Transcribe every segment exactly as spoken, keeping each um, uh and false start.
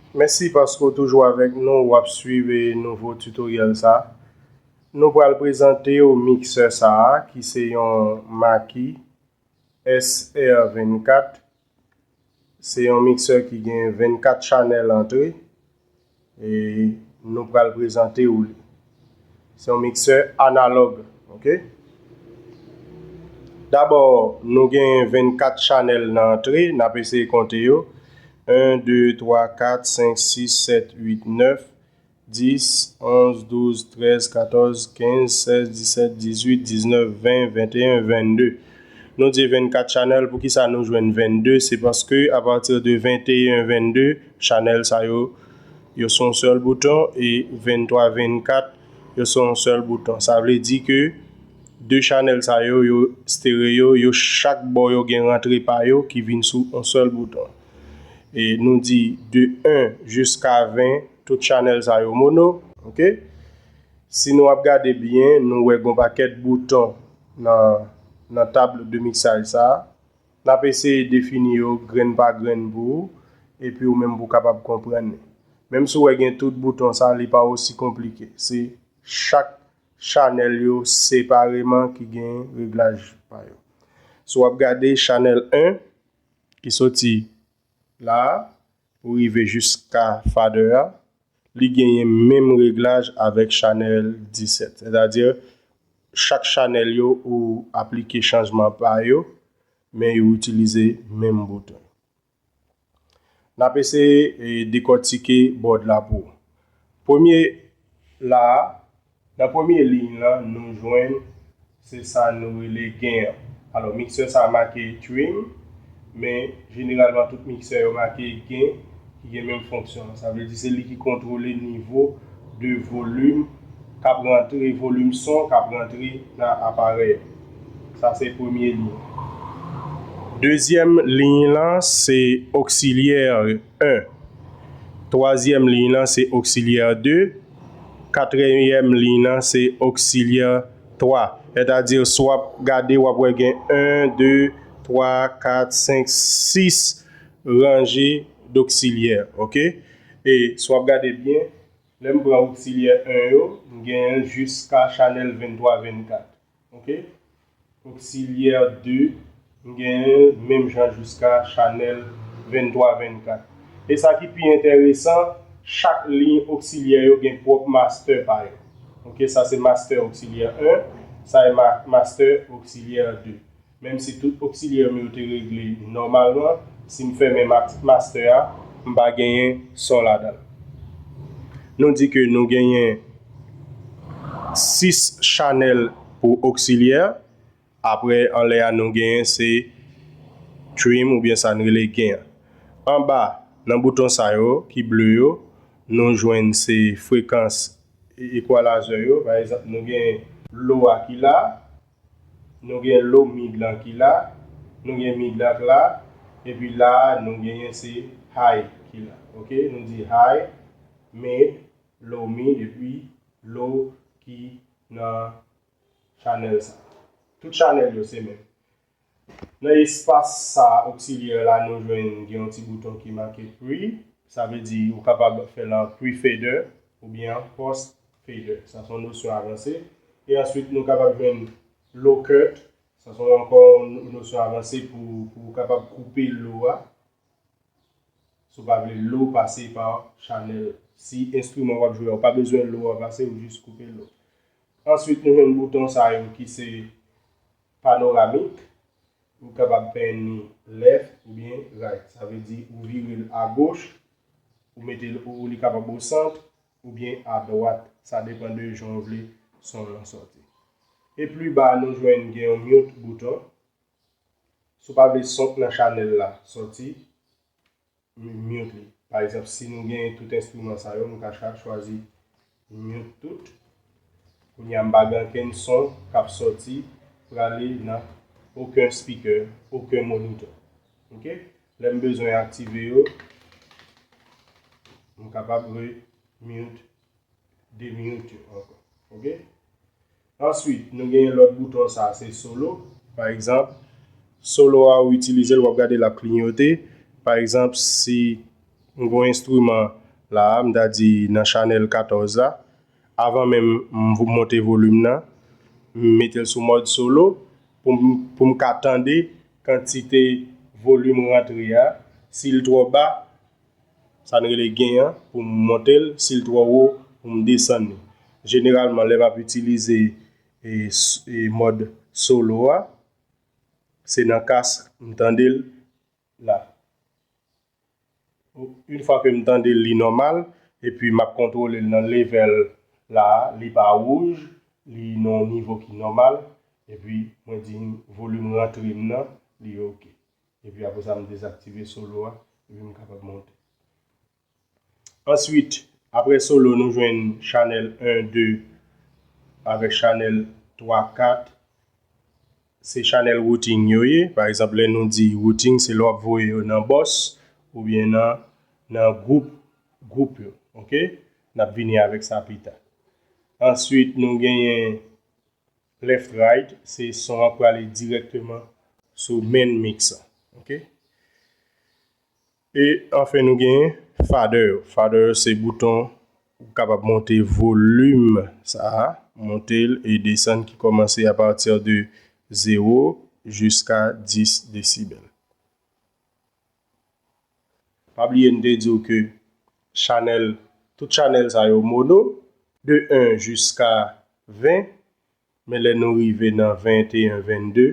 Mèsi paske w toujou avèk nou, w ap swiv nouvo tutoriel sa. Nou pral prezante w miksè sa a, ki se yon Mackie S R vennkat. Se yon miksè ki gen vennkat chanèl antre. E nou pral prezante w li. Se yon miksè analòg, ok? Dabò, nou gen vennkat chanèl nan antre, n ap eseye konte yo. En, de, twa, kat, senk, sis, sèt, uit, nèf, dis, onz, douz, trèz, katòz, kenz, sèz, disèt, dizuit, diznèf, ven, venteyen, vennde. Nou di vennkat chanèl, poukisa nou jwenn vennde? Se paske apati de venteyen, vennde, chanèl sa yo, yo se yon sèl bouton, e venntwa, vennkat, yo se yon sèl bouton. Sa vle di ke de chanèl sa yo, yo stereo, yo chak bò yo gen rantre pa yo ki vin sou yon sèl bouton. E nou di de en jiska ven, tout chanèl sa yo mono, ok? Si nou ap gade byen, nou wè gon pakèt bouton nan, nan tab de miksaj sa a. N ap eseye defini yo grenn pa grenn pou ou, epi ou menm pou w kapab konprann li. Menm si w wè gen tout bouton sa, li pa osi konplike. Se chak chanèl yo separeman ki gen reglaj pa yo. Si w ap gade chanèl en, ki soti la a, pou rive jiska fader a, li genyen menm reglaj avèk chanèl disèt. Sètadi, chak chanèl yo ou aplike chanjman pa yo, men yo itilize menm bouton. N ap eseye, e, dekòtike board la pou ou. Premye la a, nan premye liy lan, nou jwenn se sa nou rele gen an. Alò, miksè sa a make trim, men jeneralman tout miksè yo make gen, ki gen menm fonksyon an. Sa vle di se li ki kontwole nivo de volim k ap rantre, volim son k ap rantre nan aparèy. Sa se premye liy. Dezyèm liy lan se oksilyè en. Twazyèm liy lan se oksilyè de. Katriyèm liy lan se oksilyè twa. Sètadi, si w ap gade, w ap wè gen en, de, twa, kat, senk, sis ranje doksilyè, ok? E si w ap gade byen, lè m pran oksilyè en yo, m genyen l jiska chanèl venntwa vennkat, ok? Oksilyè de, m genyen l menm jan jiska chanèl venntwa vennkat. E sa ki pi enteresan, chak liy oksilyè yo gen pwòp master pa yo. Ok, sa se master oksilyè en, sa e ma-, master oksilyè de. Menm si tout oksilyè m yo te regle nòmalman, si m fèmen ma-, master a, m pa genyen son ladan l. Nou di ke nou genyen sis chanèl pou oksilyè. Apre, anlè a, nou genyen se trim oubyen sa n rele gen an. Anba, nan bouton sa yo ki ble yo, nou jwenn se frekans e-, equalizer yo. Pa egzanp, nou gen low a ki la, nou gen low mid lan ki la, nou gen mid lan k la, epi la a, nou genyen se high ki la. Ok, nou di high, mid, low mid, epi low ki nan chanèl sa. Tout chanèl yo se menm. Nan espas sa oksilyè la, nou jwenn gen yon ti bouton ki make pre. Sa vle di ou kapab fè l an pre-fader oubyen an post-fader. Sa se yon nosyon avanse. E answit, nou kapab jwenn low cut. Sa se ankò yon nosyon avanse pou, pou ou kapab koupe low a. Si w pa vle low pase pa chanèl, si enstriman w ap jwe a, ou pa bezwen low a pase, ou jis koupe low. Answit, nou jwenn bouton sa yo ki se panoramik. Ou kapab penyen li left oubyen right. Sa vle di ou vire l agoch, ou mete l, ou li kapab o sant oubyen adwat. Sa depann de jan w vle son an sòti. E pli ba, nou jwenn gen yon mute bouton. Si w pa vle son k nan chanèl la sòti, m-, mute li. Pa egzanp, si nou genyen tout enstriman sa yo, nou ka cha-, chwazi mute tout. Kounye a, m pa gen okenn son k ap sòti prale nan okenn speaker, okenn monitor. Ok? Lè m bezwen aktive yo, m kapab re-mute, demute yo ankò. Ok? Answit, nou genyen lòt bouton sa, se solo. Pa egzanp, solo a ou itilize l, w ap gade l ap klinyote. Pa egzanp, si M gen yon enstriman la, m ta di nan chanèl katòz la. Avan menm m vo- monte volim nan, m mete l sou mòd solo pou m, pou m ka tande kantite volim rantre a. Si l twò ba, sa n rele gen an, pou m monte l. Si l twò wo, pou m desann li. Jeneralman, lè m ap itilize e, s- e mòd solo a, se nan kas m tande l la. Yon fwa ke m tande l, li nòmal, epi m ap kontwole l nan level la, li pa wouj, li nan yon nivo ki nòmal, epi mwen di volim rantre m nan, li oke. Epi apre sa, m dezaktive solo a, epi m kapab monte. Answit, apre solo, nou jwenn chanèl en, de avèk chanèl twa, kat. Se chanèl routing yo ye. Pa egzanp, lè nou di routing, se lè w ap voye yo nan bòs oubyen nan, nan gwoup, gwoup yo. Oke? N ap vini avèk sa pita. Answit, nou genyen left, right, se son an prale dirèkteman sou main mix an. Oke? E anfen, nou genyen fader yo. Fader yo se bouton ou kapab monte volim sa a, monte l e desann ki kòmanse apati de zewo jiska dis desibèl. Pa bliye n te di w ke chanèl, tout chanèl sa yo mono, de en jiska ven, men lè nou rive nan venteyen, vennde,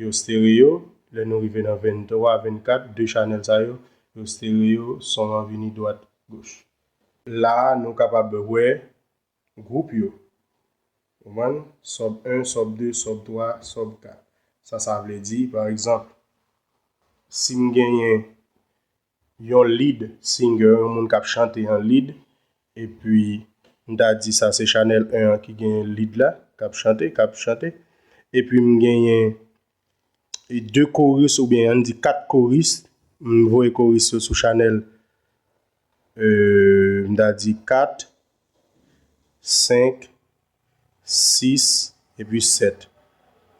yo stereo. Lè nou rive nan venntwa, vennkat, de chanèl sa yo, yo stereo, son an vini dwat, goch. La a, nou kapab wè gwoup yo. Konprann? Sub en, sub de, sub twa, sub kat. Sa, sa vle di, pa egzanp, si m genyen yon lead singer, yon moun k ap chante an lead, epi m ta di sa se chanèl en an ki gen lead la, k ap chante, k ap chante, epi m genyen e de koris oubyen ann di kat koris, m voye koris yo sou chanèl, euh, m ta di kat, senk, sis, epi sèt.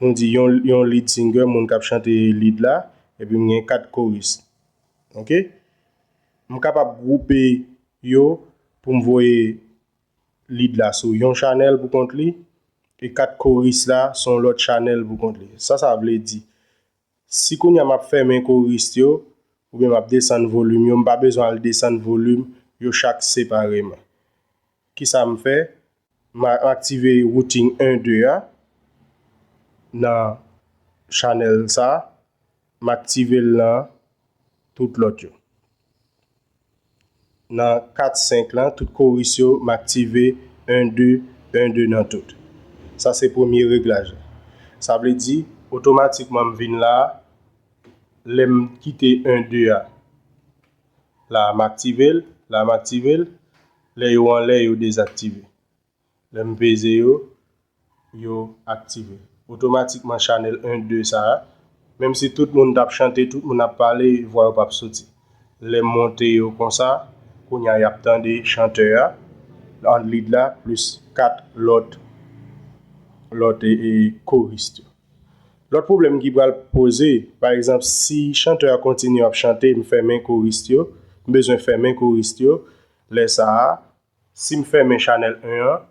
Nou di yon, yon lead singer, moun k ap chante lead la, epi m gen kat koris. Oke? M kapab gwoupe yo pou m voye lead la sou yon chanèl pou kont li, e kat koris la sou yon lòt chanèl pou kont li. Sa, sa vle di, si kounye a m ap fèmen koris yo, oubyen m ap desann volim yo, m pa bezwen al desann volim yo chak separeman. Kisa m fè? M a- m aktive routing en, de a nan chanèl sa, m aktive l nan tout lòt yo. Nan kat, senk lan, tout koris yo, m aktive en, de, en, de nan tout. Sa se premye reglaj la. Sa vle di, otomatikman m vin la, lè m kite en, de a, la a m aktive l, la a m aktive l, lè yo anlè, yo dezaktive. Lè m peze yo, yo aktive. Otomatikman, chanèl en, de sa a, menm si tout moun t ap chante, tout moun ap pale, vwa yo p ap soti. Lè m monte yo konsa, kounye a y ap tande chantè a, an lead la, plis kat lòt, lòt e, e koris yo. Lòt pwoblèm ki pral poze, pa egzanp, si chantè a kontinye ap chante, m fèmen koris yo, m bezwen fèmen koris yo, lè sa a, si m fèmen chanèl en an,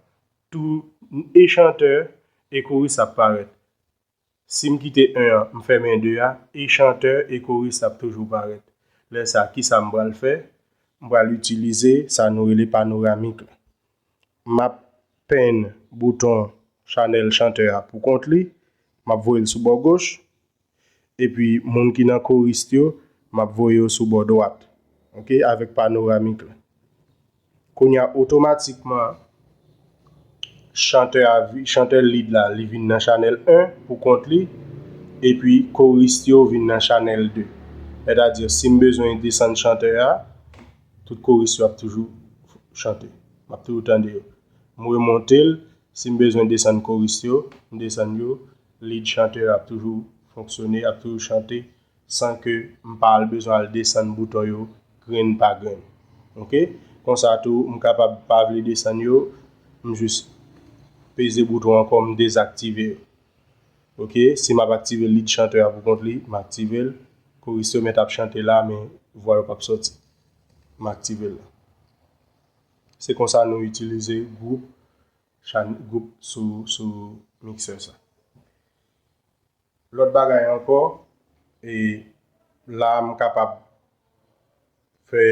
tou e chantè e koris ap parèt. Si m kite en an, m fèmen de a, e chantè e koris ap toujou parèt. Lè sa a, kisa m pral fè? M pral itilize sa nou rele panoramik la. M ap penn bouton chanèl chantè a pou kont li, m ap voye l sou bò goch, epi moun ki nan koris yo, m ap voye yo sou bò dwat, oke, avèk panoramik la. Kounye a, otomatikman, chantè a, vi- chantè lead la, li vin nan chanèl en pou kont li, epi koris yo vin nan chanèl de. Sètadi, si m bezwen desann chantè a, tout koris yo ap toujou chante. M ap toujou tande yo. M remonte l, si m bezwen desann koris yo, m desann yo, lead chantè a ap toujou fonksyone, ap toujou chante, san ke m pa al bezwen al desann bouton yo grenn pa grenn. Oke? Konsa tou, m kapab pa vle desann yo, m jis peze bouton ankò, m dezaktive yo. Oke? Si m ap aktive lead chantè a pou kont li, m aktive l. Koris yo mèt ap chante la, men vwa yo p ap soti. m aktive l la. Se konsa nou itilize gwoup, chan, gwoup sou, sou miksè sa. Lòt bagay ankò, e la m kapab fè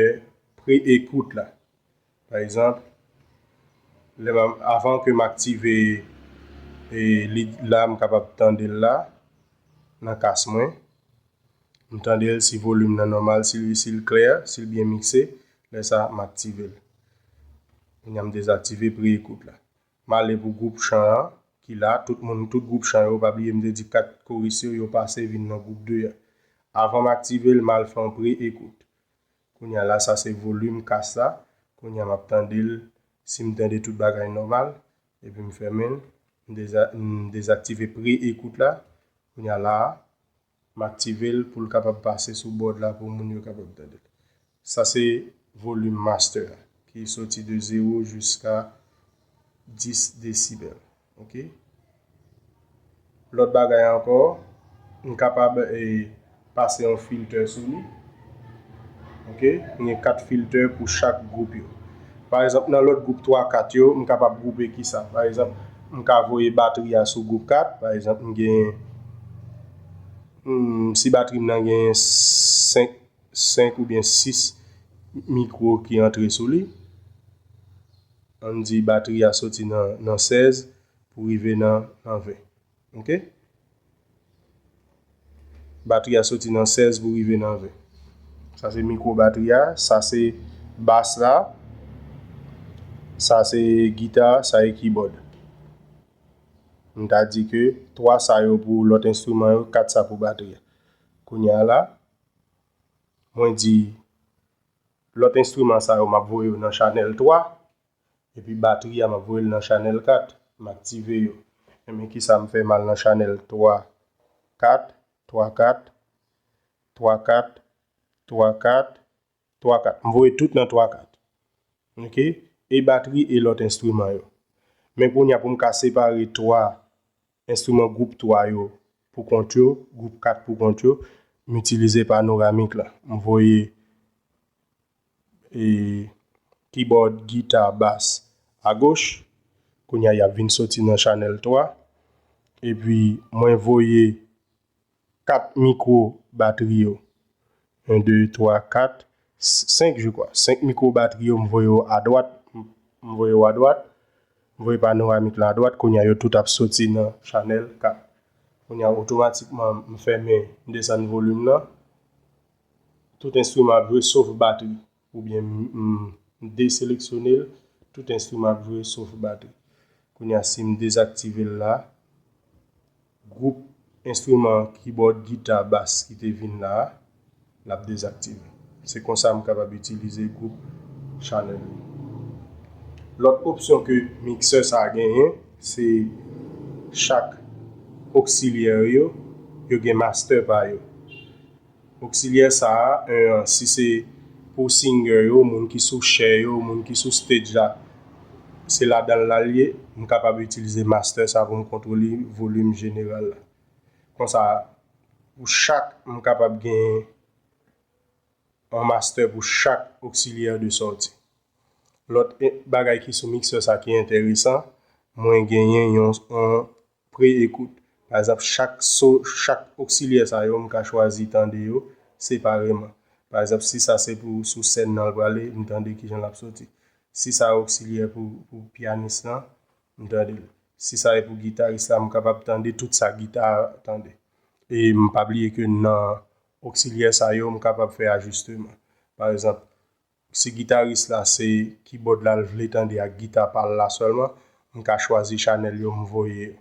pre-ekout la. Pa egzanp, lè m, avan ke m aktive e li la, m kapab tande l la nan kas mwen. M tande l si volim nan nòmal, si, si l klè, si l byen mikse. Lè sa, m aktive l. Kounye a, m dezaktive pre-ekout la. M ale pou gwoup chan an ki la. Tout moun, tout gwoup chan yo, pa bliye m te di kat koris yo, yo pase vin nan gwoup de a. Avan m aktive l, m al fè yon pre-ekout. Kounye a la, sa se volim kas la. Kounye a, m ap tande l, si m tande tout bagay nòmal, epi m fèmen l, m deza-, m dezaktive pre-ekout la. Kounye a la, m aktive l pou l kapab pase sou bòd la pou moun yo kapab tande l. Sa se volim master a, ki soti de zewo jiska dis desibèl. Ok? Lòt bagay ankò, m kapab, e, pase yon filtè sou li. Ok? M gen kat filtè pou chak gwoup yo. Pa egzanp, nan lòt gwoup twa kat yo, m kapab gwoupe kisa? Pa egzanp, m ka voye batri a sou gwoup kat. Pa egzanp, m gen, hmm, si batri m nan gen senk, senk oubyen sis mikwo ki antre sou li, ann di batri a soti nan, nan sèz pou rive nan, nan ven. Ok? Batri a soti nan sèz pou rive nan ven. Sa se mikwo batri a, sa se bas la, sa se gita, sa e kibòd. M ta di ke twa sa yo pou lòt enstriman yo, kat sa pou batri a. Kounye a la, mwen di lòt enstriman sa yo, m ap voye yo nan chanèl twa, epi batri a, m ap voye l nan chanèl kat, m aktive yo. Enben, kisa m fè? M al nan chanèl twa, kat, twa kat, twa kat, twa kat, twa kat. M voye tout nan twa kat. Ok? E batri e lòt enstriman yo. Men kounye a, pou m ka separe twa enstriman gwoup twa yo pou kont yo, gwoup kat pou kont yo, m itilize panoramik la. M voye, e, kibòd, gita, bas agoch. Kounye a, y ap vin soti nan chanèl twa. Epi, mwen voye kat mikwo batri yo. En, de, twa, kat, senk, je crois. Senk mikwo batri yo, m voye yo adwat. M voye yo adwat. M voye panoramik la adwat. Kounye a, yo tout ap soti nan chanèl kat. Kounye a, otomatikman, m fèmen, m desann volim nan. Tout enstriman ap jwe, sof batri. Oubyen m, m, m deseleksyone l, tout enstriman ap jwe, sof batri. Kounye a, si m dezaktive l la, gwoup enstriman kibòd, gita, bas ki te vin la a, l ap dezaktive. Se konsa m kapab itilize gwoup chanèl yo. Lòt opsyon ke miksè sa a genyen, se chak oksilyè yo, yo gen master pa yo. Oksilyè sa a, en, si se pou singer yo, moun ki sou chè yo, moun ki sou stage la, se ladan l la l ye, m kapab itilize master sa pou m kontwole volim jeneral la. Konsa, pou chak, m kapab gen yon master pou chak oksilyè de sòti. Lòt, e, bagay ki sou miksè sa ki enteresan, mwen genyen yon, yon pre-ekout. Pa egzanp, chak so, chak oksilyè sa yo, m ka chwazi tande yo separeman. Pa egzanp, si sa se pou sou sèn nan l prale, m tande kijan l ap soti. Si sa oksilyè pou, pou pyanis lan, m tande l. Si sa e pou gitaris la, m kapab tande tout sa gita a tande. E m pa bliye ke nan oksilyè sa yo, m kapab fè ajisteman. Pa egzanp, si gitaris la se kibòd la l vle tande ak gita pa l la sèlman, m ka chwazi chanèl yo m voye yo.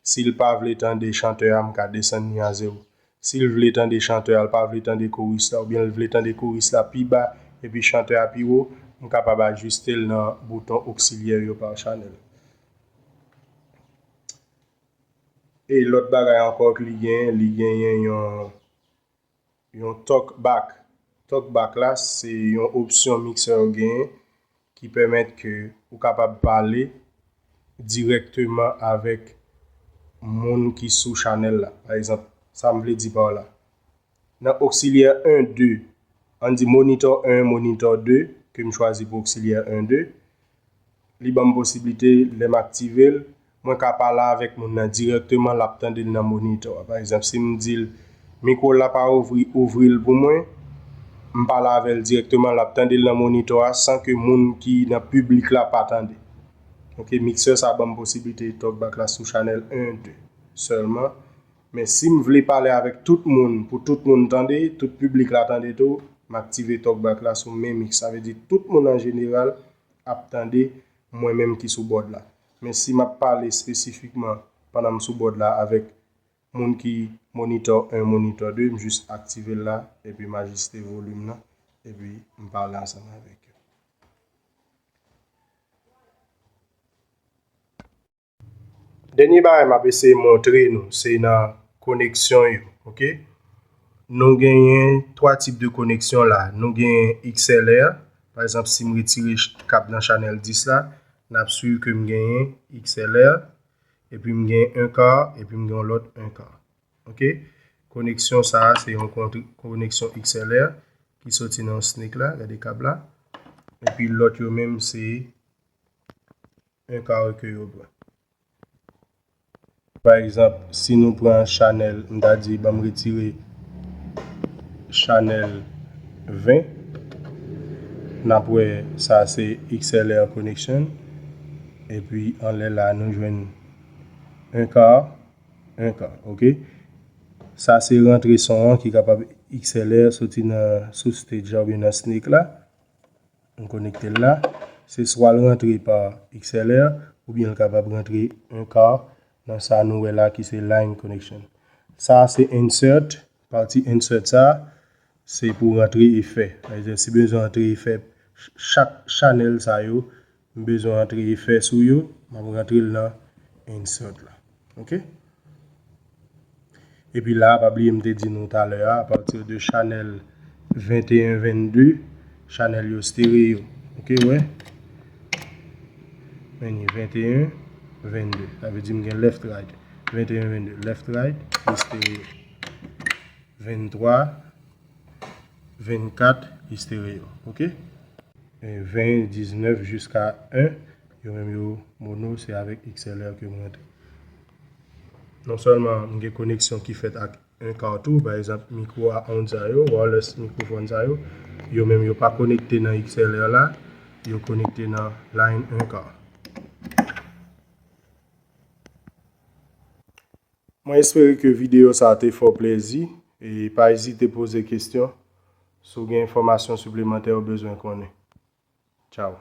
Si l pa vle tande chantè a, m ka desann li a zewo. Si l vle tande chantè a, l pa vle tande koris la, oubyen l vle tande koris la pi ba, epi chantè a pi wo, m kapab ajiste l nan bouton oksilyè yo pa chanèl. E lòt bagay ankò ke li genyen, li genyen yon yon talkback. Talkback la, se yon opsyon miksè yo genyen ki pèmèt ke ou kapab pale dirèkteman avèk moun ki sou chanèl la. Pa egzanp, sa m vle di pa w la. Nan oksilyè en, de, ann di monitò en, monitò de, ke m chwazi pou oksilyè en, de. Li ban m posiblite, lè m aktive l, mwen ka pale avèk moun nan dirèkteman, l ap tande l nan monitò a. Pa egzanp, si m di l, mikwo w la pa ouvri, ouvri l pou mwen, m pale avè l dirèkteman, l ap tande l nan monitò a, san ke moun ki nan piblik la pa tande. Ok, miksè sa ban m posiblite talkback la sou chanèl en, de sèlman. Men si m vle pale avèk tout moun, pou tout moun tande, tout piblik la tande tou, m aktive talkback la sou men miks. Sa vle di tout moun an jeneral ap tande mwen menm ki sou board la. Men si m ap pale espesifikman pandan m sou board la avèk moun ki monitò en, monitò de, m jis aktive l la, epi m ajiste volim nan, epi m pale ansanm avèk yo. Dènye bagay m ap eseye montre nou, se nan koneksyon yo, ok? Nou genyen twa tip de koneksyon la. Nou genyen X L R, pa egzanp, si m retire ch-, kab nan chanèl dis la, n ap swiv ke m genyen X L R, epi m genyen en quart, epi m gen yon lòt en quart. Ok? Koneksyon sa a, se yon kontr-, koneksyon X L R ki soti nan snake la, gade kab la. Epi lòt yo menm, se en quart ke yo pran. Pa egzanp, si nou pran chanèl, m ta di, ban m retire chanèl ven, n ap wè sa se X L R connection. Epi anlè la, nou jwenn en quart, en quart, ok? Sa se rantre son an ki kapab X L R soti nan sou stage la oubyen nan snake la. M konekte l la. Se swa l rantre pa X L R, oubyen l kapab rantre en quart nan sa nou wè la ki se line connection. Sa se insert, pati insert sa, se pou rantre efè. Sa vle di, si bezwen rantre efè, ch-, chak chanèl sa yo, m bezwen rantre efè sou yo, m ap rantre l nan insert la. Ok? Epi la, pa bliye m te di nou talè a, apati de chanèl venteyen vennde, chanèl yo stereo. Ok, wè? Men ni venteyen vennde. Sa vle di m gen left right. Venteyen vennde, left right, li stereo. Venntwa, vennkat, li stereo. Ok? E ven, diznèf jiska en, yo menm yo mono, se avèk X L R ke m rantre. Non sèlman m gen koneksyon ki fèt ak en quart tou, pa egzanp, mikwo a onn sa yo, wireless mikrofòn sa yo, yo menm yo pa konekte nan X L R la, yo konekte nan line en quart. Mwen espere ke videyo sa a te fè w plezi, e pa ezite poze kesyon. Si w gen enfòmasyon siplemantè ou bezwen konnen. Tchaw.